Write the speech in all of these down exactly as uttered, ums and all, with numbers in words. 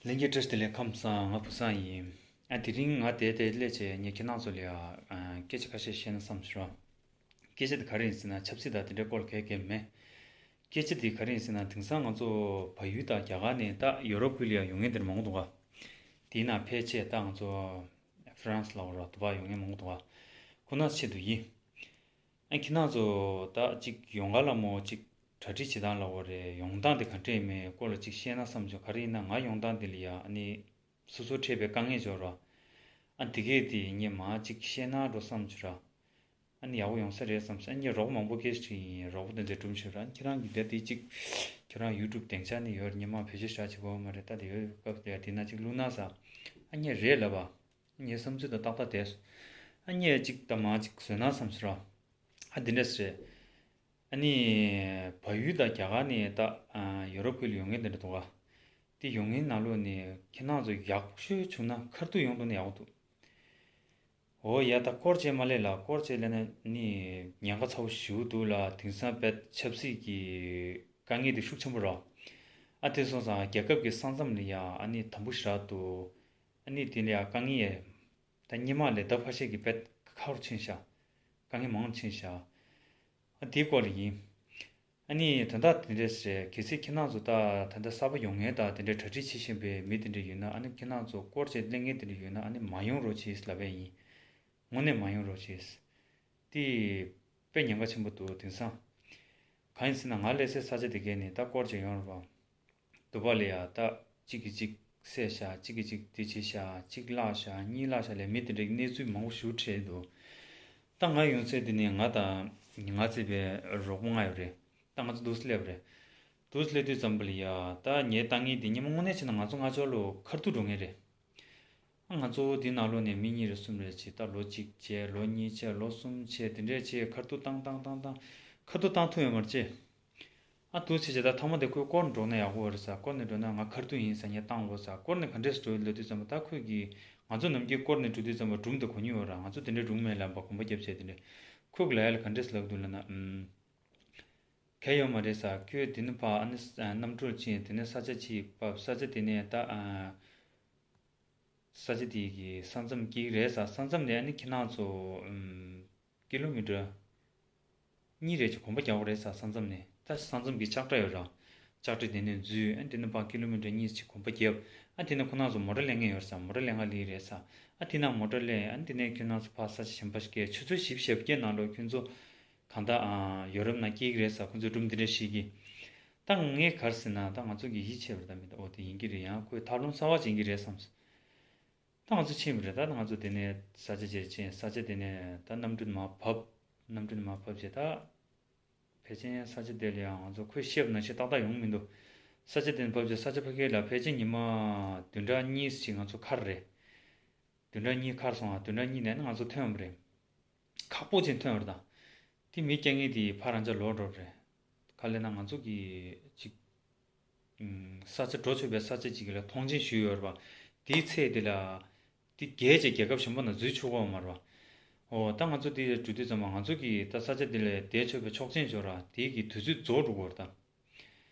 ལྷན་རྒྱས་བཀྲ་ཤིས་བདེ་ལེགས། ཁམས་བཟང་། ང་བུ་བཟང་ཡིན། ཨ་དེ་རིང་ང་དེ་དེ་སླེབས་བྱས་ངས་ཁྱེད་རང་ཚོ་ལ་ཡ་ཨ་སྐད་ཆ་ཁ་ཤས་བཤད་ན་བསམ་ཞུ་རོགས། སྐད་ཆ་དེ་ག་རེ་ཡིན་ཟེར་ན་ཆབ་སྲིད་དང་དེ་འདྲའི་སྐོར་ལ་གའི་གའི་མེད། སྐད་ཆ་དེ་ག་རེ་ཡིན་ཟེར་ན་དེང་སང་ང་ཚོ་བལ་ཡུལ་དང་རྒྱ་གར་ནས་ད་ཡོ་རོབ་ཁུལ་ལ་ཡ་ཡོང་མཁན་དེ་འདྲ་མང་པོ་འདུག་ག་དེའི་ནང་ཕལ་ཆེར་ད་ང་ཚོ་ཧྥ་རན་སི་ལ་འོ་རོགས་དུ་བ་ཡོང་མཁན་མང་པོ་འདུག་ག་ཁོ་ན་ཆེད་དུ་ཡིན། ཨ་ཁྱེད་རང་ཚོ་ད་ཅིག་ཡོང་ག་ལ་མོ་ཅིག་གྲ་སྒྲིག་བྱེད་སྟངས་ལ་འོ་རེད། ཡོང་སྟངས་དེ་ག་འདྲས་མེད་སྐོར་ལ་ཅིག་བཤད་ན་བསམ་བྱུང་། ག་རེ་ཡིན་ན་ང་ཡོང་སྟངས་དེ་ལ་ཡ་ཨ་ནི་སོ་སོ་འཕྲད་པའི་དཀའ་ངལ་འབྱོར་ར། ཨ་འདི་གས་དེ་ངས་མ་ཅིག་བཤད་ན་འགྲོ་བསམ་བྱུང་ར། ཨ་ནི་ཡག་པོ་ཡོང་ས་རེད་བསམ་སོང་། ཨ་ངས་རོགས་པ་མང་པོ་སྐད་ཆ་དྲིས་ཡིན། རོགས་པ་དེ་ཚོས་སྒྲུང་བཤད་ར། ཨ་ཁྱེད་རང་གི་དེ་དེ་ཅིག་ཁྱེད་རང་ཡུ་ཊུབ་སྡིངས་ཆ་ནི་ཡོད་རེད། སྔོན་མ་བེད་སྤྱོད་བྱ་བྱེད་དགོས་མ་རེད། ད་དེ་ཡོད་སྐབས་དེ་དེ་ན་ཅིག་བླུགས་ན་ས། ཨ་ངས་རེད་ལབ་པ། ངའི་བསམ་ཚུལ་དང་ཏག་ཏག་བསྡད་སོང་། ཨ་ངས་ཅིག་ད་མ་ཅིག་བཟོས་ན་བསམ་སོང་ར། ཨ་འདི་འདྲས་རེད། ཨ་ནི་བལ་ཡུལ་དང་རྒྱ་གར་ནས་ད་ཡོ་རོབ་ཁུལ་ལ་ཡོང་མཁན་དེ་འདྲ་འདུག་ག་དེ་ཡོང་མཁན་ནང་ལོགས་ནས་ཁྱེད་རང་ཚོ་ཡག་ཤོས་བྱུང་ན་ཁ་ཐུག་ཡོང་ཐུབ་ན་ཡག་པོ་འདུག་འོ་ཡ། ད་སྐོར་བྱས་མ་སླེབས་ལ། སྐོར་བྱས་སླེབས་ན་ནི་ཉེན་ཁ་ཚ་པོ་ཞེ་པོ་འདུག་ལ། དེང་སང་དཔེ་ཆབ་སྲིད་ཀྱི་དཀའ་ངལ་དེ་ཤུགས་ཆེན་པོ་རེད། ཨ་དེ་སོང་ཙང་རྒྱལ་ཁབ་ཀྱི་ས་མཚམས་ལ་ཡ་ཨ་ནི་དམ་པོ་ཞེ་དྲག་འདུག་ཨ་ནི་དེ་ལ་ཡ་དཀའ་ངལ་ཡ་ད་སྔོན་མ་ལས་ལྡབ་ཕལ་ཆེར་གྱིས་དཔེ་ཁག་པོ་ཕྱིན་ཤག་དཀའ་ངལ་མང་པོ་ཕྱིན་ཤག་ཨ་དེའི་སྐོར་ལ་ཡིན། ཨ་ནི་ད་ལྟ་དེ་འདྲས་རེད། གལ་སྲིད་ཁྱེད་རང་ཚོ་ད་ད་ལྟ་གསར་པ་ཡོང་མཁན་དང་དེ་འདྲའི་གྲ་སྒྲིག་བྱེད་བཞིན་པའི་མི་དེ་འདྲ་ཡོད་ན། ཨ་ནི་ཁྱེད་རང་ཚོ་སྐོར་བྱས་སླེབས་མཁན་དེ་འདྲ་ཡོད་ན། ཨ་ནི་མ་ཡོང་རོགས་བྱེད་ལབ་པ་ཡིན། དངོས་གནས་མ་ཡོང་རོགས་བྱེད། དེ་དཔེ་ཉེན་ཁ་ཆེན་པོ་འདུག་དེང་སང་། གང་ཡིན་ཟེར་ན་ང་སླེབས་སའི་ས་ཆ་དེ་གས་ནས་ད་སྐོར་བྱས་ཡོང་རེད་པ། དུ་བ་ལ་ཡ་ད་གཅིག་གིས་གཅིག་བསད་བཞག་གཅིག་གིས་གཅིག་དེ་བྱས་བཞག་གཅིག་བརླགས་བཞག་གཉིས་བརླགས་བཞག་ལས་མི་དེ་འདྲའི་གནས་ཚུལ་མང་པོ་ཞིག་འཕྲད་འདུག་ད་ང་ཡོང་ཚད་འདི་ནས་ང་དང་ང་བརྩེ་བའི་རོགས་པ་ལྔ་ཡོད་རེད། ད་ང་ཚོ་འདུག་སེ་སླེབས་རེད། འདུག་སེ་སླེབས་དུས་ཙམ་པ་ལ་ཡ་ད་ངའི་ལྟ་ངན་འདི་སྔོན་མ་དངོས་གནས་བྱས་ན་ང་ཚོ་ང་ཚོ་ལོ་ཁ་ཐུག་འགྲོ་ངེས་རེད། ང་ཚོ་འདི་ནང་ལོགས་ནས་མི་གཉིས་རེ་གསུམ་རེ་བྱས། ད་ལོ་གཅིག་བྱས་ལོ་གཉིས་བྱས་ལོ་གསུམ་བྱས་དེ་འདྲས་བྱས་ཁ་ཐུག་བཏང་བཏང་བཏང་བཏང་ཁ་ཐུག་བཏང་ཐུབ་ཡོད་མ་རེད་ཅེ། ཨ་འདུག་བྱས་བྱས་ད་ཐ་མ་དེ་ཁོས་སྐོར་འགྲོ་ན་ཡག་པོ་རེད་ས། སྐོར་ནས་འགྲོ་ན་ང་ཁ་ཐུག་ཡིན་ས། ངས་བཏང་དགོས་ས། སྐོར་ནས་ག་འདྲས་སེ་འགྲོ་ཡོད་ལབ་དུས་ཙམ་པ་ད་ཁོས་ཀྱིས་ང་ཚོ་ནམ་རྒྱུན་སྐོར་ནས་འགྲོ་དུས་ཙམ་པ་སྒྲུང་དེ་གོ་མྱོང་ཡོད་ར། ང་ཚོ་དེ་འདྲས་སྒྲུང་མེད་ལབ་པ་གོམ་པ་རྒྱབ་བྱས་དེ་འདྲས། ཁོས་ལབ་ཡ་ལ་ག་འདྲས་སེ་ལབ་འདུག་ལབ་ན་ཨམ། གལ་ཡོད་མ་རེད་ས། ཁྱོད་དེ་ནས་ཕར་ཨ་ནི་ས་གནམ་གྲུར་ཕྱིན། དེ་ནས་ས་ཆ་ཅིག་བབས། ས་ཆ་དེ་ནས་ད་ཨ། ས་ཆ་དེ་གི་ས་མཚམས་སྐྱེལ་གི་རེད་ས། ས་མཚམས་དེ་ཨ་ནི་ཁྱེད་རང་ཚོ་ཨམ། ཀི་ལོ་མི་ཊར་གཉིས་རེ་ཅིག་གོམ་པ་རྒྱག་དགོས་རེད་ས། ས་མཚམས་ནས་ད་ས་མཚམས་ཀྱི་ལྕགས་དྲ་ཡོད་ར། ལྕགས་དྲ་དེ་ནས་འཛུལ། ཨ་དེ་ནས་ཕར་ཀི་ལོ་མི་ཊར་གཉིས་ཅིག་གོམ་པ་བརྒྱབ། ཨ་དེ་ནས་ཁོ་རང་ཚོ་མོ་ཊ་ལེན་མཁན་ཡོད་རེད་ས། མོ་ཊ་ལེན་ག་སླེབས་རེད་ས། ཨ་དེ་ན་མོ་ཊ་ལེན། ཨ་དེ་ནས་ཁྱེད་རང་ཚོ་ཕར་ས་ཆ་གཞན་པ་ཞིག་སྐྱེལ། ཆུ་ཚོད་བཞི་བཅུ་ཞེ་བརྒྱད་ནང་ལོགས་ཁྱོད་ཚོ་གང་ལྟར་ཨ་ཡོ་རོབ་ནང་སྐྱེལ་གི་རེད་ས། ཁོ་ཚོས་སྒྲུང་དེ་འདྲ་བཤད་ཀྱི། ད་ངས་ག་རེ་ཟེར་ན་ད་ང་ཚོ་གི་ཡིད་ཆེས་པ་རེད། ད་མི་ད་འོ་དེ་ཡིན་གྱི་རེད། ཡང་ཁོས་ཐབས་ལམ་གསར་པ་ཅིག་ཡིན་གྱི་རེད་བསམ་སོང་། ད་ང་ཚོ་ཕྱིན་པ་རེད། ད་ང་ཚོ་དེ་ནས་ས་ཆ་ཅིག་ཕྱིན། ས་ཆ་དེ་ནས་ད་གནམ་གྲུ་མར་བབས། གནམ་གྲུ་མར་བབས་རྗེས་ད་ཕལ་ཆེར་ས་ཆ་དེ་ལ་ཡང་ང་ཚོ་ཁོས་བཤད་པ་ནང་བཞིན་ཏག་ཏག་ཡོང་མི་འདུག་ས་ཆ་དེ་ནས་བབས་རྗེས་ས་ཆ་ཕ་གི་ལ་ཕལ་ཆེར་ཉི་མ་བདུན་ཕྲག་གཉིས་ཅིག་ང་ཚོ་འཁར་རེད། བདུན་ཕྲག་གཉིས་འཁར་སོང་ང་། བདུན་ཕྲག་གཉིས་ནས་ནི་ང་ཚོ་ཐོན་པ་རེད། ཁག་པོ་ཅིག་ཐོན་པ་རེད། ད་དེ་མི་སྐྱེལ་མཁན་དེ་ཕར་རང་ཅག་ལོག་འགྲོ་རེད། ག་ལབ་ན་ང་ཚོ་གི་ཅིག་ས་ཆ་འགྲོ་ཆོག་པའི་ས་ཆ་ཅིག་ལ་ཐོངས་མཆན་ཞུས་ཡོད་རེད་པ། དེའི་ཚེ་དེ་ལ་དེ་བརྒལ་བྱས་རྒྱལ་ཁབ་གཞན་པ་ནང་འཛུལ་ཆོག་གི་ཡོད་མ་རེད་པ། འོ་ད་ང་ཚོ་དེ་འགྲོ་དུས་ཙམ་པ་ང་ཚོ་གི་ད་ས་ཆ་དེ་ལ་བསྡད་ཆོག་པའི་ཆོག་མཆན་ཞུ་ར། དེ་གི་དུས་ཚོད་རྫོགས་འགྲོ་གི་ཡོད་རེད་ད།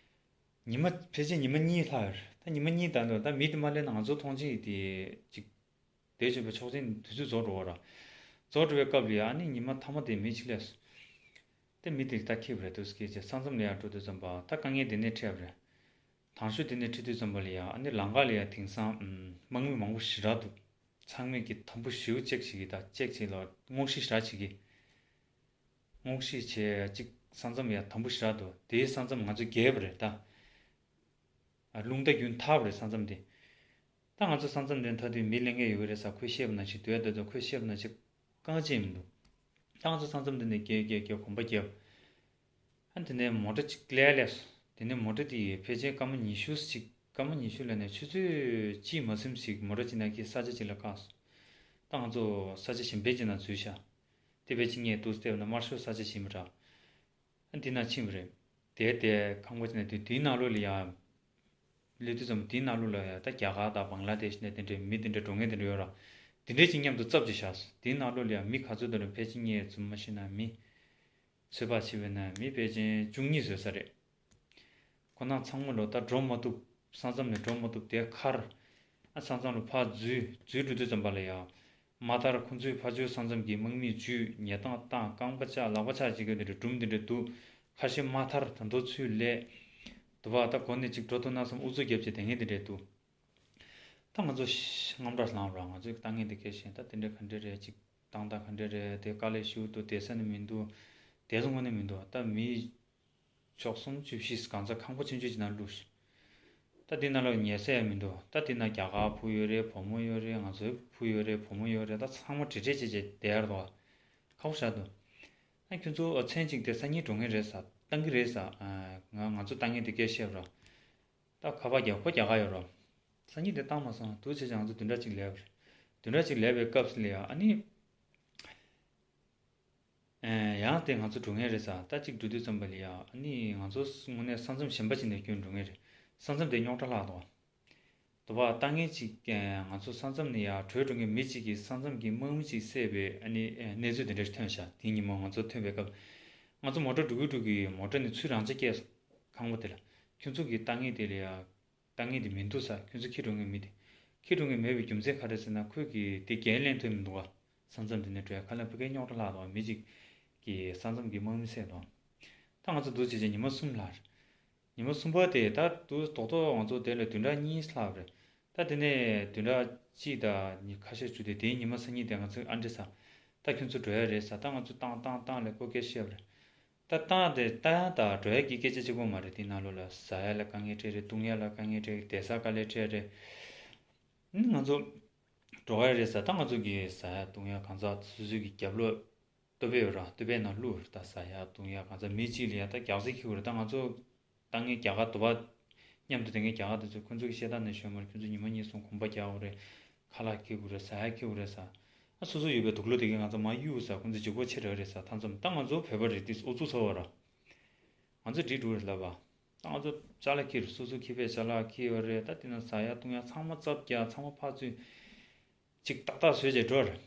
ཉི་མ་ཕལ་ཆེར་ཉི་མ་གཉིས་ལྷག་ཡོད་རེད། ད་ཉི་མ་གཉིས་ད་འདོད་ད་མི་དེ་མ་སླེབས་ན་ང་ཚོ་ཐོངས་མཆན་དེ་ཅིག་བསྡད་ཆོག་པའི་ཆོག་མཆན་དུས་ཚོད་རྫོགས་འགྲོ་གི་ཡོད་ར། རྫོགས་འགྲོ་བའི་སྐབས་ལ་ཡ་ཨ་ནི་ཉི་མ་མཐའ་མ་དེ་མི་གཅིག་སླེབས་སོང་། དེ་མི་དེ་ད་འཁྱེར་བ་རེད། དུས་སྐད་ཅིག་ས་མཚམས་ལ་ཡར་འགྲོ་དུས་ཙམ་པ་ད་དཀའ་ངལ་དེ་ནས་འཕྲད་པ་རེད། དང་ཤོས་དེ་ནས་འཕྲད་དུས་ཙམ་པ་ལ་ཡ་ཨ་ནི་ལམ་ཁ་ལ་ཡ་དེང་སང་ཨམ་དམག་མི་མང་པོ་ཞེ་དྲག་འདུག་ཚང་མས་ཀྱི་དམ་པོ་ཞེ་པོ་ཅིག་བྱེད་ཀྱི། ད་ཅིག་བྱེད་ལ་སྔོག་བཤེར་ཞེ་དྲག་བྱེད་ཀྱི། སྔོག་བཤེར་བྱས་ཅིག་ས་མཚམས་ཡ་དམ་པོ་ཞེ་དྲག་འདུག་དེའི་ས་མཚམས་ང་ཚོ་བརྒལ་བ་རེད་ད། ཨ་རླུང་རྟ་རྒྱུན་ཐག་པ་རེད་ས་མཚམས་དེ། ད་ང་ཚོ་ས་མཚམས་དེ་མཐའ་དུས་མི་ལེན་མཁན་ཡོད་ཀྱི་རེད་ས། ཁོས་བཤད་པ་ནང་བཞིན་སྡོད་སྡོད་སྡོད་ཁོས་བཤད་པ་ནང་བཞིན་རྐང་རྗེས་མི་འདུག་ད་ང་ཚོ་ས་མཚམས་དེ་ནས་བརྒལ་བརྒལ་བརྒལ་གོམ་པ་བརྒྱབ། ཨ་དེ་ནས་མོ་ཊ་གཅིག་སླེབས་སླེབས་སོང་། དེ་ནས་མོ་ཊ་དེ་ཡི་ཕལ་ཆེར་སྐར་མ་ཉི་ཤུ་ཅིག་སྐར་མ་ཉི་ཤུ་ལ་ནས་ཆུ་ཚོད་གཅིག་མ་ཟིན་ཞིག་མོ་ཊ་གཅིག་ནང་གི་ས་ཆ་གཅིག་ལ་བཀག་སོང་། ད་ང་ཚོ་ས་ཆ་གཞན་པའི་གཅིག་ནང་འཛུལ་ཤག་དེ་བས་ཅིག་ངས་འདུག་སེ་བལྟས་པ་ན་དམར་ཤོག་ས་ཆ་ཞིག་མི་འདྲ། ཨ་འདི་ན་ཕྱིན་པ་རེད། དེ་དེ་ཁང་པ་ཅིག་ནས་དེ་དེའི་ནང་ལོགས་ལ་ཡ། སླེབས་དུས་ཙམ་དེའི་ནང་ལོགས་ལ་ཡ་ད་རྒྱ་གར་དང་བང་ལ་དེ་ཤི་ནས་དེ་འདྲའི་མི་དེ་འདྲ་འགྲོ་མཁན་དེ་འདྲ་ཡོད་ར། དེ་འདྲའི་ཅིག་མཉམ་དུ་ཙབ་ཅིག་བཞག་སོང་། དེའི་ནང་ལོགས་ལ་ཡ་མི་ག་ཚོད་དེ་འདྲ་ཕལ་ཆེར་ངས་རྫུན་མ་བཤད་ན་མི། ཚོད་དཔག་བྱས་པ་ན་མི་ཕལ་ཆེར་བཅུ་གཉིས་བཟོས་ས་རེད། ཁོ་ན་ཚང་མ་ལོ་ད་འགྲོ་མ་ཐུབ། ས་མཚམས་ནས་འགྲོ་མ་ཐུབ་དེ་ཁར། ཨ་ས་མཚམས་ལ་ཕར་འཛུལ་འཛུལ་འགྲོ་དུས་ཙམ་པ་ལ་ཡ། མ་མཐར་ཁོང་ཚོའི་ཕར་ཕྱོགས་ས་མཚམས་ཀྱི་དམག་མིས་འཇུས། ཉལ་ཐང་བཏང་། རྐང་པ་བཅག་ལག་པ་བཅག་བྱེད་མཁན་དེ་འདྲ་སྒྲུང་དེ་འདྲ་འདུག་ཁ་ཤས་མ་མཐར་ད་དུང་ཚུར་སླེབས། དུ་བ་ད་གོ་ནས་ཅིག་འགྲོ་ཐུབ་ན་བསམ་ཨུ་ཚུགས་རྒྱབ་བྱས་བསྡད་མཁན་དེ་འདྲ་འདུག་ད་ང་ཚོ་ཤ་དངངས་སྐྲག་ལངས་རོགས། ང་ཚོའི་ལྟ་ངན་དེ་སྐད་བཤད། ད་དེ་འདྲ་ག་འདྲ་རེད། ཅིག་བཏང་ད་ག་འདྲ་རེད། དེ་དཀའ་ལས་ཞེ་པོ་འདུག་བསྡད་ས་ནི་མི་འདུག་བསྡད་ས་དངོས་གནས་མི་འདུག་ད་མི་བཅུ་གསུམ་བཅུ་བཞི་གང་ཚ་ཁང་པ་ཆུང་ཆུང་ཅིག་ནང་བླུགས། ད་དེ་ནང་ལ་ཉལ་ས་ཡང་མི་འདུག་ད་དེ་ན་རྒྱ་གར་བུ་ཡོད་རེད། བུ་མོ་ཡོད་རེད། ང་ཚོའི་བུ་ཡོད་རེད། བུ་མོ་ཡོད་རེད། ད་ཚང་མ་བྲེལ་བྲེལ་བྱས་བྱས་བསྡད་ཡར་འདུག་ཁག་པོ་ཞེ་དྲག་འདུག་ད་ཁྱོད་ཚོ་མཚན་གཅིག་དེ་སང་ཉིན་འགྲོ་མཁན་རེད་ཟེར། བཏང་གི་རེད་ཟེར། ང་ང་ཚོ་ལྟ་ངན་དེ་སྐད་བཤད་རོགས། ད་ཁ་པར་རྒྱག་ཁོ་རྒྱག་ག་ཡོད་རོགས། སང་ཉིན་དེ་བཏང་མ་སོང་། འདུག་བྱས་ཙང་ང་ཚོ་བདུན་ཕྲག་གཅིག་ལས་པ་རེད། བདུན་ཕྲག་གཅིག་ལས་པའི་སྐབས་སུ་ལ་ཡ་ཨ་ནི། ཨེ་ཡང་དེ་ང་ཚོ་འགྲོ་མཁན་རེད་ཟེར། ད་གཅིག་འགྲོ་དུས་ཙམ་པ་ལ་ཡ་ཨ་ནི་ང་ཚོ་དངོས་གནས་ས་མཚམས་གཞན་པ་ཅིག་ནས་སྐྱོད་འགྲོ་མཁན་རེད། ས་མཚམས་དེ་རྙོག་དྲ་ལྷག་འདུག་དུ་བ་ལྟ་ངན་ཅིག་ཨེ་ང་ཚོ་ས་མཚམས་ནས་ཡ་བྲོས་འགྲོ་མཁན་མི་གཅིག་གིས་ས་མཚམས་ཀྱི་དམག་མི་གཅིག་བསད་པའི་ཨ་ནི་ཨེ་གནས་ཚུལ་དེ་འདྲ་ཞིག་ཐོན་ཤག་དེ་ཉིན་མོ་ང་ཚོ་ཐོན་པའི་སྐབས། ང་ཚོ་མོ་ཊ་འགྲོ་གི་འགྲོ་གི་མོ་ཊ་ནས་ཚུར་རང་ཆས་སྐྱེལ་སོང་། ཁང་པ་དེ་ལ། ཁྱོད་ཚོ་གི་ལྟ་ངན་དེ་ལ་ཡ། ལྟ་ངན་དེ་མི་འདུག་ཟེར། ཁྱོད་ཚོ་འཁྱེར་འགྲོ་མཁན་མི་དེ། འཁྱེར་འགྲོ་མཁན་མེད་པའི་རྒྱུ་མཚན་ག་རེ་ཟེར་ན། ཁོས་གི་དེ་འགན་ལེན་ཐུབ་མི་འདུག་ག་ས་མཚམས་དེ་ནས་འགྲོ་ཡ། ཁ་ལ་ཕ་གིའི་རྙོག་དྲ་ལྷག་འདུག་མི་གཅིག་གིས་ས་མཚམས་ཀྱི་དམག་མི་བསད་འདུག་ད་ང་ཚོ་འདུག་བྱས་བྱས་ཉི་མ་གསུམ་ལྷག་རེད། ཉི་མ་གསུམ་པ་དེ་ད་འདུག་རྡོག་རྡོག་ང་ཚོ་དེ་ལ་བདུན་ཕྲག་གཉིས་ལྷག་རེད། ད་དེ་ནས་བདུན་ཕྲག་གཅིག་དང་ཉི་ཁ་ཤས་བྱུང་སྟེ། དེའི་ཉི་མ་སང་ཉིན་དེ་ང་ཚོས་ཨ་འདྲེ་ཟེར། ད་ཁྱོད་ཚོ་འགྲོ་ཡ་རེད་ཟེར། ད་ང་ཚོ་བཏང་བཏང་བཏང་ལས་ཀོ་སྐད་བཤད་པ་རེད། ད་བཏང་དེ་ལྟ་ཡང་ད་འགྲོ་ཡ་གི་སྐད་ཆ་གཅིག་པོ་མ་རེད། དེ་ནང་ལོགས་ལ་ཟ་ཡ་ལ་དཀའ་ངལ་འཕྲད་རེད། བཏུང་ཡ་ལ་དཀའ་ངལ་འཕྲད་རེད། བསྡད་ས་དཀའ་ལས་འཕྲད་རེད། ཨ་ནི་ང་ཚོ་འགྲོ་ཡ་རེད་ཟེར། ད་ང་ཚོ་གི་ཟ་ཡ་བཏུང་ཡ་གང་ཟག་སོ་སོའི་གི་རྒྱབ་ལོགས་ལྟོ་ཕད་ཡོད་ར། ལྟོ་ཕད་ནང་བླུགས་རེད། ད་ཟ་ཡ་བཏུང་ཡ་གང་ཟག་མི་གཅིག་ལ་ཡ་ད་རྒྱག་རྩིས་འཁྱེར་དགོས་རེད། ད་ང་ཚོ་ད་ངས་རྒྱ་གར་དུ་བ་མཉམ་དུ་དེ་ངས་རྒྱ་གར་དུ་ཚོས་ཁོ་ཚོ་གི་བཤད་སྟངས་ནས་ཤོད་མ་རེད། ཁྱོད་ཚོ་ཉི་མ་གཉིས་གསུམ་གོམ་པ་རྒྱག་དགོས་རེད། ཁ་ལག་འཁྱེར་དགོས་རེད། ཟ་ཡ་འཁྱེར་དགོས་རེད་ཟེར། ཨ་སོ་སོ་ཡོད་པའི་དུག་ལོག་དེ་གས་ང་ཚོ་མར་གཡུག་ཟེར། ཁོ་ཚོ་ལྗིད་ཁོག་ཆེ་དྲགས་རེད་ཟེར། མཐའ་མཚམས་ད་ང་ཚོ་བོད་པ་རེད། དེ་ཨུ་ཚུགས་ཚ་བ་ར། ང་ཚོ་འགྲིག་འགྲོ་རེད་ལབ་པ། ད་ང་ཚོ་ཅ་ལག་འཁྱེར། སོ་སོ་ཁེ་ཕན་ཅ་ལག་འཁྱེར་ཡོད་རེད། ད་དེ་ན་ཟ་ཡ་བཏུང་ཡ་ཚང་མ་རྩབ་རྒྱག་ཚང་མ་ཕར་ཚུར་ཅིག་ཏག་ཏག་བཟོས་བྱས་འགྲོ་རེད།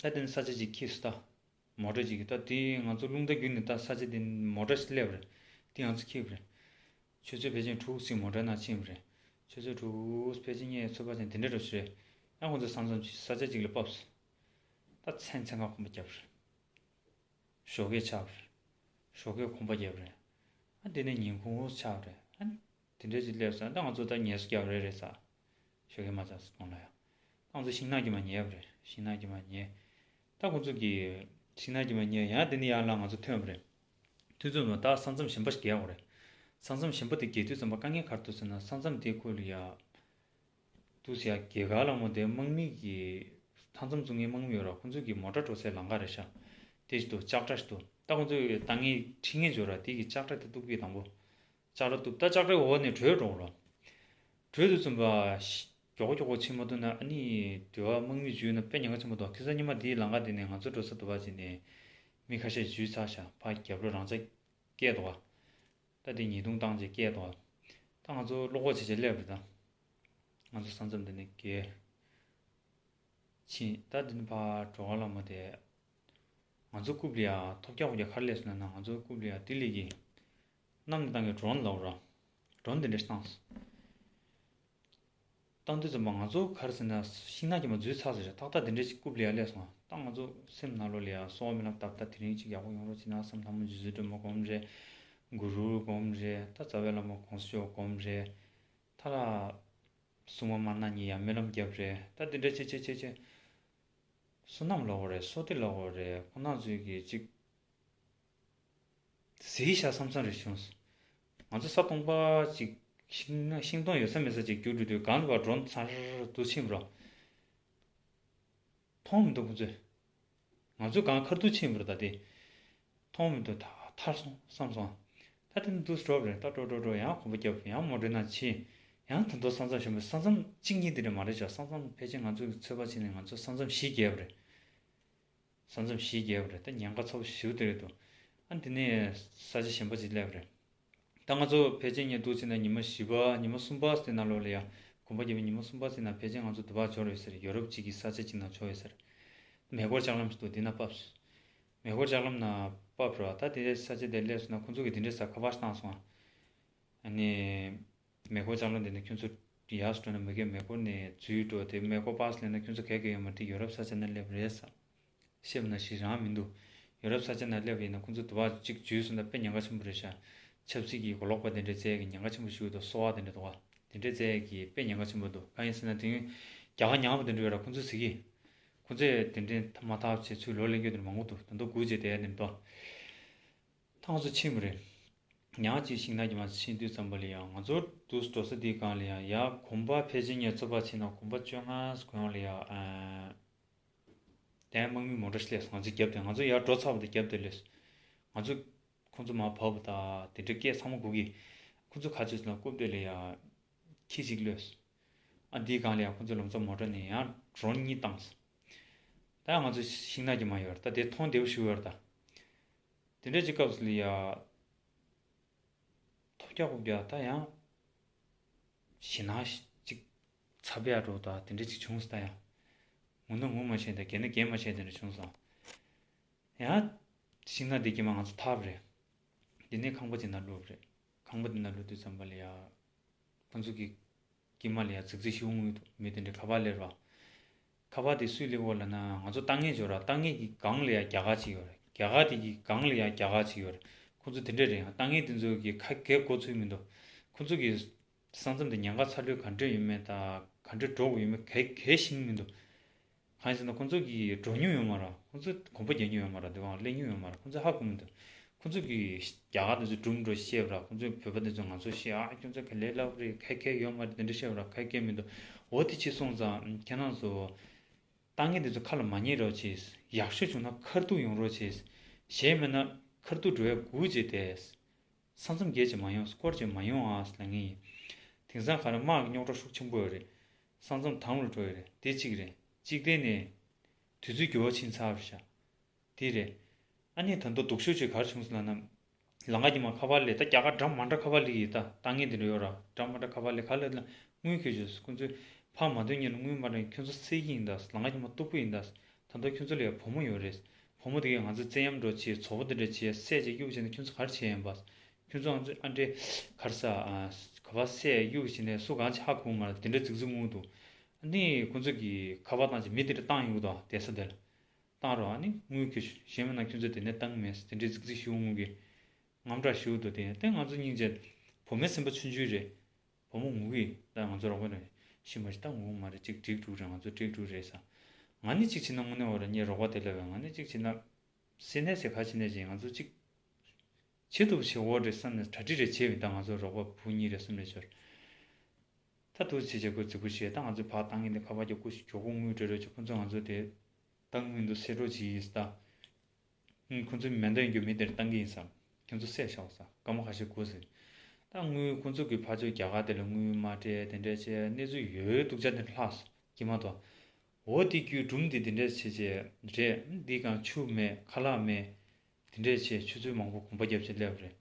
ད་དེ་ན་ས་ཆ་ཅིག་འཁྱེར་སོང་ད། མོ་ཊ་ཅིག་ད་དེ་ང་ཚོ་རླུང་རྟ་བརྒྱུད་ནས་ད་ས་ཆ་དེ་མོ་ཊ་ཞིག་སླེབས་རེད། དེ་ང་ཚོ་འཁྱེར་རེད། ཆུ་ཚོད་ཕལ་ཆེར་དྲུག་ཙམ་མོ་ཊ་ནང་ཕྱིན་པ་རེད། ཆུ་ཚོད་དྲུག་ཕལ་ཆེར་ངས་ཚོད་དཔག་བྱས་ན་དེ་འདྲ་འདྲ་ཞིག་རེད། ཡང་ཁོང་ཚོ་ས་མཚམས་ས་ཆ་ཅིག་ལ་བབས་སོང་། ད་མཚན་མཚན་གང་གོམ་པ་བརྒྱབ་རེད། ཞོགས་ཀས་ཆགས་པ་རེད། ཞོགས་ཀས་གོམ་པ་བརྒྱབ་རེད། ཨ་དེ་ནས་ཉིན་གུང་ཆགས་པ་རེད། ཨ་དེ་འདྲ་ཅིག་སླེབས་སོང་། ད་ང་ཚོ་ད་ངལ་གསོ་རྒྱག་རེ་རེད་ཟེར། ཞོགས་ཀས་མ་ཆགས་སོང་ལ་ཡ། ད་ང་ཚོ་ཤིང་ནགས་ཀྱི་མ་ཉལ་བ་རེད། ཤིང་ནགས་ཀྱི་མ་ཉལ། ད་ཁོང་ཚོ་གི་ཤིང་ནགས་ཀྱི་མ་ཉལ། ཡང་དེ་ནས་ཡར་ལ་ང་ཚོ་ཐོན་པ་རེད། ཐོན་ཚུན་ད་ས་མཚམས་གཞན་པ་ཞིག་བརྒལ་དགོས་རེད། ས་མཚམས་གཞན་པ་དེ་བརྒལ་དུས་ཙམ་པ་དཀའ་ངལ་ག་རེ་འདུག་ཟེར་ན། ས་མཚམས་དེ་ཁུལ་ལ་ཡ། འདུག་ཟེར་ཡ། རྒྱ་གར་ལ་མོ་དེ་དམག་མི་གི་མཐའ་མཚམས་བཙུགས་མཁན་དམག་མི་ཡོད་ར། ཁོང་ཚོ་གི་མོ་ཊ་འགྲོ་སའི་ལམ་ཁ་རེད་ཤག་དེ་ཞིག་འདུག་ལྕགས་དྲ་ཞིག་འདུག་ད་ཁོང་ཚོས་ད་ངས་ཁྲིད་མཁན་ཡོད་ར། དེ་གི་ལྕགས་དྲ་དེ་གཏུབ་གི་དང་པོ། ལྕགས་དྲ་གཏུབ། ད་ལྕགས་དྲའི་འོག་ནས་བྲོས་འགྲོ་ར། བྲོས་དུས་ཙམ་པ་ཤི་མགྱོགས་པོ་མགྱོགས་པོ་ཕྱིན་མ་ཐུབ་ན་ཨ་ནི་དེ་བ་དམག་མི་འཇུས་ན་དཔེ་ཉེན་ཁ་ཆེན་པོ་འདུག་ཁ་སང་ཉི་མ་དེའི་ལམ་ཁ་དེ་ནས་ང་ཚོ་འགྲོ་ས་དུ་བ་ཅིག་ནས་མི་ཁ་ཤས་འཇུས་ཚར་ཤག་ཕར་རྒྱབ་ལོགས་རང་ཅག་སྐད་འདུག་བ། ད་དེ་ཉེས་རྡུང་བཏང་རྗེས་སྐད་འདུག་བ། ད་ང་ཚོ་བློ་ཁོག་བྱས་བྱས་སླེབས་རེད་ད། ང་ཚོ་ས་མཚམས་དེ་ནས་བརྒལ། ཕྱིན། ད་དེ་ནས་ཕར་གྲོ་ག་ལ་མོ་དེ། ང་ཚོ་རྐུབ་ལ་ཡ་ཐོབ་རྒྱག་ཧོབ་རྒྱག་ག་རེ་སླེབས་སོང་ན། ང་ཚོ་རྐུབ་ལ་ཡ་ལྡི་ལི་གི་གནམ་ནས་བཏང་གི་ཌོ་རོན་ལབ་ར། ཌོ་རོན་དེ་འདྲ་ཞིག་བཏང་སོང་། བཏང་དུས་ཙམ་པ་ང་ཚོ་ག་རེ་ཟེར་ན་ཤིང་ནགས་ཀྱི་མ་འཛུལ་ཚར་ཟེར། ཏག་ཏག་དེ་འདྲ་ཞིག་རྐུབ་ལ་ཡ་སླེབས་སོང་། ད་ང་ཚོ་སེམས་ནང་ལོགས་ལ་ཡ་སྲོག་སྨོན་ལམ་བཏབ། ད་དེ་རིང་ཅིག་ཡག་པོ་ཡོང་རོགས་བྱེད་ན་བསམ། ལྷ་མོ་རྗེ་བཙུན་སྒྲོལ་མ་སྒོམ་རེད། གུ་རུ་སྒོམ་རེད། ད་རྩ་བའི་བླ་མ་གོང་ས་མཆོག་སྒོམ་རེད། ད་ལ་སྲུང་མ་མ་ན་ཉིད་ཡ་སྨོན་ལམ་བརྒྱབ་རེད། ད་དེ་འདྲ་བྱས་བྱས་བྱས་བྱས། བསོད་ནམས་ལོག་རེད། བསོད་བདེ་ལོག་རེད། ཁོ་ན་ཚོས་ཀྱི་ཅིག་ཟིག་ཤ་བསམ་བསམ་རེ་བྱུང་། ང་ཚོ་ས་སྟོང་པ་ཅིག་ཤིང་ཤིང་སྡོང་ཡོད་ས་མེད་ས་ཅིག་རྒྱུགས་འགྲོ་དུས་སྒང་ལ་ཕར་ཌོ་རོན་ཚར་དུ་ཕྱིན་པ་ར། མཐོང་མི་འདུག་ཁོ་ཚོས། ང་ཚོའི་སྒང་ཁ་ཐུག་ཕྱིན་པ་རེད། ད་དེ་མཐོང་མི་འདུག་ད་ཐར་སོང་བསམ་སོང་། ད་དེ་ནས་འདུག་སེ་འགྲོ་བ་རེད། ད་འགྲོ་འགྲོ་འགྲོ། ཡང་གོམ་པ་བརྒྱབ། ཡང་མོ་ཊའི་ནང་ཕྱིན། ཡང་ད་དུང་ས་མཚམས་གཞན་པ། ས་མཚམས་གཅིག་གཉིས་དེ་འདྲ་མ་རེད་ཤག་ས་མཚམས་ཕལ་ཆེར་ང་ཚོས་ཚོད་དཔག་བྱས་ནས་ང་ཚོ་ས་མཚམས་བཞི་བརྒལ་བ་རེད། ས་མཚམས་བཞི་བརྒལ་བ་རེད། ད་ཉེན་ཁ་ཚ་པོ་ཞེ་པོ་དེ་རེད་འདུག་ཨ་འདི་ནས་ས་ཆ་གཞན་པ་ཅིག་སླེབས་པ་རེད། ད་ང་ཚོ་ཕལ་ཆེར་ངས་འདུག་བྱས་ན་ཉི་མ་བཞི་པ་ཉི་མ་གསུམ་པ་དེ་ནང་ལོགས་ལ་ཡ། གོམ་པ་བརྒྱབ་པའི་ཉི་མ་གསུམ་པ་ཙམ་ནང་ཕལ་ཆེར་ང་ཚོ་དུ་བ་འབྱོར་ཡོད་ས་རེད། ཡོ་རོབ་གཅིག་གི་ས་ཆ་གཅིག་ནང་འབྱོར་ཡོད་ས་རེད། མེ་འཁོར་ལྕགས་ལམ་ཞིག་འདུག་འདི་ན་བབས་སོང་། མེ་འཁོར་ལྕགས་ལམ་ནང་བབས་རོགས། ད་དེ་ས་ཆ་དེར་སླེབས་སོང་ན་ཁོང་ཚོ་གིས་དེ་འདྲའི་ས་ཁ་པར་ཞིག་བཏང་སོང་ཨ། ཨ་ནི། མེ་འཁོར་ལྕགས་ལམ་དེ་ནས་ཁྱོད་ཚོ་ ཡར་འགྲོ་ན་མི་སྒེར་མེ་འཁོར་ནས་འཛུལ་འགྲོ་དེ་མེ་འཁོར་པཱ་སི་ལེན་ན་ཁྱོད་ཚོ་ག་གེ་ཡོད་མ་རེད། ཡོ་རོབ་ས་ཆ་ན་སླེབས་རེད་ས། ཤེས་པ་ན་ཞིག་རང་མི་འདུག་ཡོ་རོབ་ས་ཆ་ན་སླེབས་ཡིན་ན་ཁོང་ཚོ་དུ་བ་གཅིག་འཇུས་སོང་ན་དཔེ་ཉེན་ཁ་ཆེན་པོ་རེད་ཤག་ཆབ་སྲིད་ཀྱི་གོ་ལོག་པ་དེ་འདྲའི་རྩལ་གྱི་ཉེན་ཁ་ཆེན་པོ་ཞིག་འདུག་གསོ་བ་དེ་འདྲ་འདུག་བ། དེ་འདྲའི་རྩལ་གྱི་དཔེ་ཉེན་ཁ་ཆེན་པོ་འདུག་གང་ཡིན་ཟེར་ན་དེ་རྒྱ་གར་ཉག་པ་དེ་འདྲ་ཡོད་ར་ཁོང་ཚོས་ཟེར་གི། ཁོང་ཚོས་དེ་འདྲའི་མ་ཐག་བྱས་ཚུལ་ལོ་ལེན་རྒྱུ་དེ་མང་པོ་འདུག་ད་དུང་སྒུག་བྱས་བསྡད་ཡ་དེ་འདུག་ད་ང་ཚོ་ཕྱིན་པ་རེད། ཉག་ཅིག་ཤིང་ནགས་ཀྱི་མ་ཕྱིན་དུས་ཙམ་པ་ལ་ཡང་ང་ཚོ་འདུག་འགྲོ་ས་དེའི་སྒང་ལ་ཡང་ཡ་གོམ་པ་ཕལ་ཆེར་ངས་ཚོད་དཔག་བྱས་ན་གོམ་པ་བཅོ་ལྔ་གོང་ལ་ཡ། དེ་དམག་མི་མོ་ཊ་ཞིག་སླེབས་སོང་། ང་ཚོའི་རྒྱབ་དེ་ང་ཚོ་ཡར་འགྲོ་ཚར་བ་དང་རྒྱབ་དེ་སླེབས་སོང་། ང་ཚོ་ཁོང་ཚོ་མར་བབས་པ་དང་དེ་འདྲའི་སྐད་ཚང་མ་གོ་གི། ཁོང་ཚོ་ག་ཚོད་ལ་རྐུབ་སྟེགས་ལ་ཡ་ཁྱི་གཅིག་གློད་སོང་། ཨ་འདིའི་སྒང་ལ་ཡ་ཁོང་ཚོ་ལམ་སང་མོ་ཊ་ནས་ཡང་ཌོ་རོན་གཉིས་བཏང་སོང་། ད་ང་ཚོ་ཤིང་ནགས་ཀྱི་མ་ཡོད་རེད། ད་དེ་མཐོང་བདེ་པོ་ཞིག་ཡོད་རེད་ད། དེ་འདྲ་ཅིག་སྐབས་སུ་ལ་ཡ། ཐོབ་རྒྱག་ཁོབ་རྒྱག་ད་ཡང་། ཞེ་ན་ཅིག་ཚ་བའི་འགྲོ་ད་དེ་འདྲ་ཅིག་བྱུང་སོང་ད་ཡང་། ངུ་ན་ངུ་མ་ཤེས་ད་རྒྱག་ན་རྒྱག་མ་ཤེས་དེ་འདྲ་བྱུང་སོང་། ཡང་། ཤིང་ནགས་འདི་གི་མ་ང་ཚོ་ཐར་པ་རེད། འདི་ནས་ཁང་པ་ཅིག་ནང་བླུགས་པ་རེད། ཁང་པ་འདི་ནང་བླུགས་དུས་ཙམ་པ་ལ་ཡ། ཁོང་ཚོ་གི་དཀྱིལ་མ་ལ་ཡ་རྫིག་རྫིག་ཤིག་འོང་གི་འདུག་མི་དེ་འདྲ་ཁ་པར་སླེབས་ར། ཁ་པར་དེ་སུས་སླེབས་པ་ལབ་ན་ང་ཚོ་ལྟ་ངན་འབྱོར་ར། ལྟ་ངན་གྱི་སྒང་ལ་ཡ་རྒྱ་གར་ཅིག་ཡོད་རེད། རྒྱ་གར་དེ་གི་སྒང་ལ་ཡ་རྒྱ་གར་ཅིག་ཡོད་རེད། ཁོང་ཚོ་དེ་འདྲ་རེད། ཡང་ལྟ་ངན་དེ་ཚོ་གི་ཁ་གས་གོ་ཚོད་མི་འདུག་ཁོང་ཚོ་གི་ས་མཚམས་དེ་ཉེན་ཁ་ཚ་ལོས་ག་འདྲ་ཡོད་མེད་དང་ག་འདྲ་འགྲོ་དགོས་ཡོད་མེད་གས་གས་ཤེས་མི་འདུག་གང་ཡིན་ཟེར་ན་ཁོང་ཚོ་གིས་འགྲོ་མྱོང་ཡོད་མ་རེད། ཁོང་ཚོ་གོམ་པ་རྒྱག་མྱོང་ཡོད་མ་རེད། དེ་བའང་སླེབས་མྱོང་ཡོད་མ་རེད། ཁོང་ཚོ་ཧ་གོ་མི་འདུག་ཁོང་ཚོ་གིས་རྒྱ་གར་དེ་ཚོ་སྒྲུང་འགྲོ་བཤད་པ་ར། ཁོང་ཚོས་བོད་པ་དེ་ཚོ་ང་ཚོ་བཤད་ཨ་ཁྱོད་ཚོ་ག་ལས་སླ་པོ་རེད། ཁ་སྐད་ཡོད་མ་རེད། དེ་འདྲ་བཤད་པ་ར། ཁ་སྐད་མི་འདུག་འོ་དེ་ཅི་སོང་ཙང་ཁྱེད་རང་ཚོ་ལྟ་ངན་དེ་ཚོ་ཁ་ལ་མ་ཉན་རོགས་བྱེད། ཡག་ཤོས་བྱུང་ན་ཁ་ཐུག་ཡོང་རོགས་བྱེད། གཞན་མིན་ན་ཁ་ཐུག་འགྲོ་བའི་སྒུག་བྱས་ཏེ། ས་མཚམས་བརྒལ་ཅིག་མ་ཡོང་། སྐོར་ཅིག་མ་ཡོང་ཨ་ལབ་ངེས་ཡིན། དེང་སང་ག་རེ་དམག་གི་རྙོག་དྲ་ཤུགས་ཆེན་པོ་ཡོད་རེད། ས་མཚམས་དམ་ལ་འགྲོ་ཡོད་རེད། དེ་གཅིག་རེད། གཅིག་དེ་ནས་དུས་ཚོད་འགྱུར་བ་ཕྱིན་ཚར་བ་ཤག་དེ་རེད། ཨ་ནི་ད་དུང་སྡུག་ཤོས་ཅིག་ག་རེ་བྱུང་སོང་ལབ་ན། ལམ་ཁ་གི་མ་ཁ་པར་སླེབས། ད་རྒྱ་གར་འདྲ་མ་འདྲ་ཁ་པར་སླེབས་ཀྱི་ཡོད། ད་ལྟ་ངན་དེ་འདྲ་ཡོད་ར། འདྲ་མ་འདྲ་ཁ་པར་སླེབས། ག་ལབ་ན་དངུལ་ཁྱེར་བྱོས། ཁོང་ཚོས་ཕར་མ་ཐོན་སྔོན་ལ་དངུལ་མ་སྤྲད། ཁྱོད་ཚོ་བསད་ཀྱི་ཡིན་ད། ལམ་ཁ་གི་མ་སྡུག་པོ་ཡིན་ད། ད་ལྟ་ཁྱོད་ཚོ་ལ་ཡང་བུ་མོ་ཡོད་རེད། བུ་མོ་དེ་གས་ང་ཚོ་བཙན་གཡེམ་འགྲོ་བྱས། བཙོག་པ་དེ་འདྲ་བྱས། བསད་བྱས་གཡུག་བྱས་ནས་ཁྱོད་ཚོ་ག་རེ་བྱས་ཡིན་པ། ཁྱོད་ཚོ་ང་ཚོ་ཨ་འདྲས་ག་རེ་ཟ་ཨ། ག་པར་བསད་གཡུག་བྱས་ནས་སུ་གང་ཆགས་གོ་མ་རེད། དེ་འདྲ་རྫིག་རྫིག་ངུ་འདུག་ཨ་ནི་ཁོང་ཚོ་གིས་ཁ་པར་བཏང་བྱས་མི་དེ་འདྲ་བཏང་ཡོང་གི་འདུག་བསྡད་ས་དེ་ལ། བཏང་རོགས། ཨ་ནི་དངུལ་ཁྱེར་ཤོག་གཞན་མིན་ན་ཁྱོད་ཚོ་དེ་ནས་བཏང་མེད། དེ་འདྲའི་རྫིག་རྫིག་ཤིག་འོང་གི། དངངས་སྐྲག་ཞུ་འདུག་དེ་ཡང་ད་ང་ཚོ་སྙིང་རྗེ། བུ་མོའི་སེམས་པ་ཆུང་ཆུང་རེད། བུ་མོ་ངུ་གི། ད་ང་ཚོ་རོགས་པ་རེད། ཤི་མ་ཤི་ད་ངུ་མ་རེད། ཅིག་འགྲིག་འགྲོ་རེད། ང་ཚོ་འགྲིག་འགྲོ་རེད་ས། ང་ནི་ཅིག་བྱས་ན་དངོས་གནས་འོ་ར་ངའི་རོགས་པ་དེ་ལབ་པས། ང་ནི་ཅིག་བྱས་ན། སེ་ནས་སེ་ག་བྱས་ནས་ཅིག་ང་ཚོ་ཅིག་བྱེད་ཐུབ་བྱེད་འོ་རེད་བསམ་ནས་གྲ་སྒྲིག་རེ་བྱས་པས། ད་ང་ཚོ་རོགས་པ་བུ་གཉིས་རེ་གསུམ་རེ་འབྱོར། ད་འདུག་བྱས་བྱས་ཁོས་རྫིག་པོ་བྱས། ད་ང་ཚོས་ཕར་བཏང་གི་འདི་ཁ་པར་རྒྱག་ཁུ་ཞིག་འཇོག་གོ་དངུལ་སྤྲོད་རོགས་བྱེད། ཁོ་ཚོ་ང་ཚོ་དེ་བཏང་གི་མི་འདུག་བསད་རོགས་བྱེད་ཡིན་ད། ཨུམ། ཁོ་ཚོས་མེ་མདའ་ཡོད་རྒྱུ་མི་དེར་བཏང་གི་ཡིན་བསམ། ཁྱོད་ཚོ་བསད་བཞག་བསམ། སྐར་མ་ཁ་ཤས་སྒུག་ཟེར། ད་དངུལ་ཁོ་ཚོ་གིས་ཕར་ཕྱོགས་རྒྱ་གར་དེ་ལ་དངུལ་མ་སྤྲད། དེ་འདྲ་བྱས་གནས་ཚུལ་ཡོད་སྡུག་ཅག་དེ་འདྲ་ལྷག་སོང་གི་མ་གཏོགས། འོ་དེ་བརྒྱུད་སྒྲུང་དེ་དེ་འདྲ་བྱས་བྱས་རེད། འདི་གང་ཆུ་མེད་ཁ་ལག་མེད། དེ་འདྲས་བྱས་ཆུ་ཚོད་མང་པོ་གོམ་པ་བརྒྱབ་བྱས་སླེབས་པ་རེད།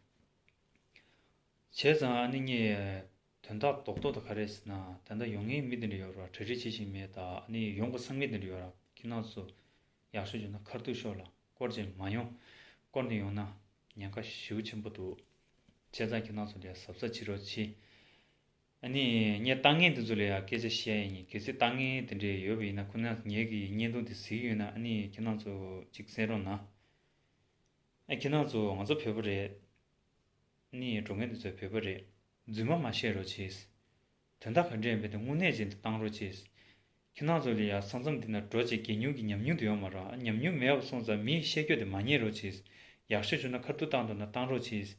བྱས་ཙང་ཨ་ནི་ངས་དོན་དག་རྡོག་རྡོག་དེ་ག་རེ་ཟེར་ན། ད་ལྟ་ཡོང་མཁན་མི་དེ་འདྲ་ཡོད་ར། གྲ་སྒྲིག་བྱེད་བཞིན་མེད་ད། ཨ་ནི་ཡོང་དགོས་བསམ་མཁན་དེ་འདྲ་ཡོད་ར། ཁྱེད་རང་ཚོ་ཡག་ཤོས་བྱུང་ན་ཁ་ཐུག་ཤོག་ལ། སྐོར་ཅིག་མ་ཡོང་། སྐོར་ནས་ཡོང་ན་ཉེན་ཁ་ཞེ་པོ་ཆེན་པོ་འདུག་བྱས་ཙང་ཁྱེད་རང་ཚོ་ལ་གཟབ་གཟབ་བྱེད་རོགས་གྱིས། ཨ་ནི་ངས་ལྟ་ངན་དེ་ཚོ་ལ་ཡང་སྐད་ཆ་བཤད་ཡ་ཡིན། གལ་སྲིད་ལྟ་ངན་དེ་འདྲས་ཡོད་པ་ཡིན་ན། ཁོ་ན་ངེད་ཀྱི་བརྙན་ཐུང་དེ་གཟིགས་ཡོད་ན་ཨ་ནི་ཁྱེད་རང་ཚོ་ཅིག་གསན་རོགས་གནང་། ཨ་ཁྱེད་རང་ཚོ་ང་ཚོ་བོད་པ་རེད། ཨ་ནི་འགྲོ་མཁན་དེ་ཚོ་བོད་པ་རེད། རྫུན་མ་མ་བཤད་རོགས་གྱིས། དོན་དག་ག་འདྲས་ཡིན་པ་དེ་དངོས་གནས་ཅན་དུ་བཏང་རོགས་གྱིས། ཁྱེད་རང་ཚོ་ལ་ཡང་ས་མཚམས་འདི་ན་འགྲོ་བྱས་རྒྱལ་ཉུང་གི་ཉམས་མྱོང་དེ་ཡོད་མ་རེད། ཉམས་མྱོང་མེད་པ་སོང་ཙང་མིས་བཤད་རྒྱུ་དེ་མ་ཉན་རོགས་གྱིས། ཡག་ཤོས་བྱུང་ན་ཁ་ཐུག་བཏང་འདུག་ན་བཏང་རོགས་གྱིས།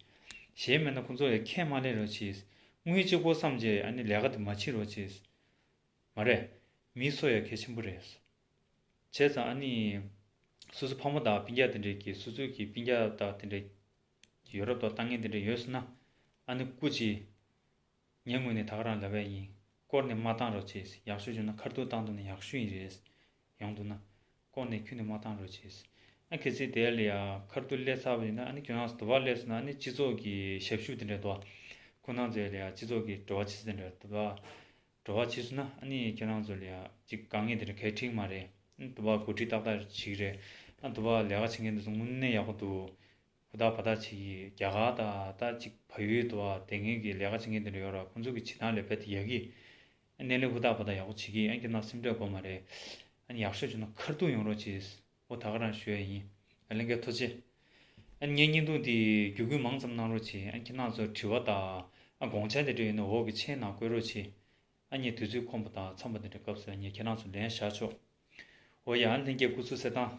གཞན་མེད་ན་ཁོང་ཚོ་ཡང་ཁས་མ་ལེན་རོགས་གྱིས། དངུལ་གཅིག་པོ་བསམ་བྱས་ཨ་ནི་ལས་ཀ་དེ་མ་བྱེད་རོགས་གྱིས། མ་རེད། མིའི་སྲོག་ཡང་གལ་ཆེན་པོ་རེད། བྱས་ཙང་ཨ་ནི། སོ་སོ་ཕ་མ་དང་སྤུན་ཀྱག་དེ་འདྲས་ཀྱིས་སོ་སོའི་གི་སྤུན་ཀྱག་དང་དེ་འདྲས། ཡོ་རོབ་དང་ལྟ་ངན་དེ་འདྲས་ཡོད་སོང་ན། ཨ་ནི་སྐུ་མཁྱེན། ངའི་ངོས་ནས་ད་ག་རང་ལབ་ཡ་ཡིན། སྐོར་ནས་མ་བཏང་རོགས་བྱེད། ཡག་ཤོས་བྱུང་ན་ཁ་ཐུག་བཏང་འདུག་ན་ཡག་ཤོས་ཡིན་རེད། ཡོང་འདུག་ན། སྐོར་ནས་ཁྱོན་ནས་མ་བཏང་རོགས་བྱེད། ཨ་གལ་སྲིད་དེ་ལ་ཡ་ཁ་ཐུག་སླེབས་ཚར་བ་ཡིན་ན་ཨ་ནི་ཁྱོད་རང་དུ་བ་སླེབས་སོང་ན་ཨ་ནི་སྤྱི་ཚོགས་ཀྱི་ཞབས་ཞུ་དེ་འདྲ་འདུག་ཁོ་རང་ཚོའི་ལ་ཡ་སྤྱི་ཚོགས་ཀྱི་འབྲེལ་བ་བྱེད་ས་དེ་འདྲ་འདུག་བ། འབྲེལ་བ་བྱེད་སོང་ན་ཨ་ནི་ཁྱེད་རང་ཚོ་ལ་ཡ་ཅིག་དཀའ་ངལ་དེ་འདྲ་གལ་འཕྲད་མ་རེད། ཨ་ནི་དུ་བ་འགོ་ཁྲིད་ཏག་ཏག་ཞིག་རེད། ཨ་དུ་བ་ལས་ཀ་བྱེད་མཁན་དེ་ཚོ་དངོས་གནས་ཡག་པོ་འདུག་ཧུར་ཐག་བ་ཐག་བྱེད་ཀྱི། རྒྱ་གར་དང་ད་ཅིག་བལ་ཡུལ་དུ་བ་དེ་སྔོན་གྱི་ལས་ཀ་བྱེད་མཁན་དེ་འདྲ་ཡོད་ར། ཁོང་ཚོ་གི་བྱེད་སྟངས་ལས་རྦད་དེ་ཡག་གི། སྣེ་ལེན་ཧུར་ཐག་པ་དང་ཡག་པོ་བྱེད་ཀྱི་ཡིན། ཨ་ཁྱེད་རང་སེམས་ཁྲལ་དགོས་མ་རེད། ཨ་ནི་ཡག་ཤོས་བྱུང་ན་ཁ་ཐུག་ཡོང་རོགས་གྱིས། འོ་ད་ག་རང་ཞུ་ཡ་ཡིན། ཨ་ལྷན་རྒྱས་ཐུགས་རྗེ་ཆེ། ཨ་ནི་ངའི་བརྙན་ཐུང་འདི་བརྒྱུད་སྐུལ་མང་ཙམ་གནང་རོགས་གྱིས། ཨ་ཁྱེད་རང་ཚོ་དྲི་བ་དང་ཨ་དགོངས་འཆར་དེ་འདྲ་ཡོད་ན་འོག་གི་མཆན་ནང་བཀོད་རོགས་གྱིས། ཨ་ནི་དུས་ཚོད་ཁོམ་པ་དང་འཚམས་པ་དེ་འདྲ་སྐབས་སུ་ཨ་ནི་ཁྱེད་རང་ཚོ་ལན་བཞག་ཆོག་འོ་ཡ། ཨ་ལྷན་རྒྱས་སྐུ་གཟུགས་གསལ་ཐང་།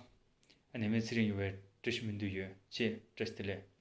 ཨ་ནི་མེ་ཚེ་རིང་ཡོང་བའི་བཀྲ་ཤིས་སྨོན་འདུན་ཡོད། ཅེས་བཀྲ་ཤིས་བདེ་ལེགས།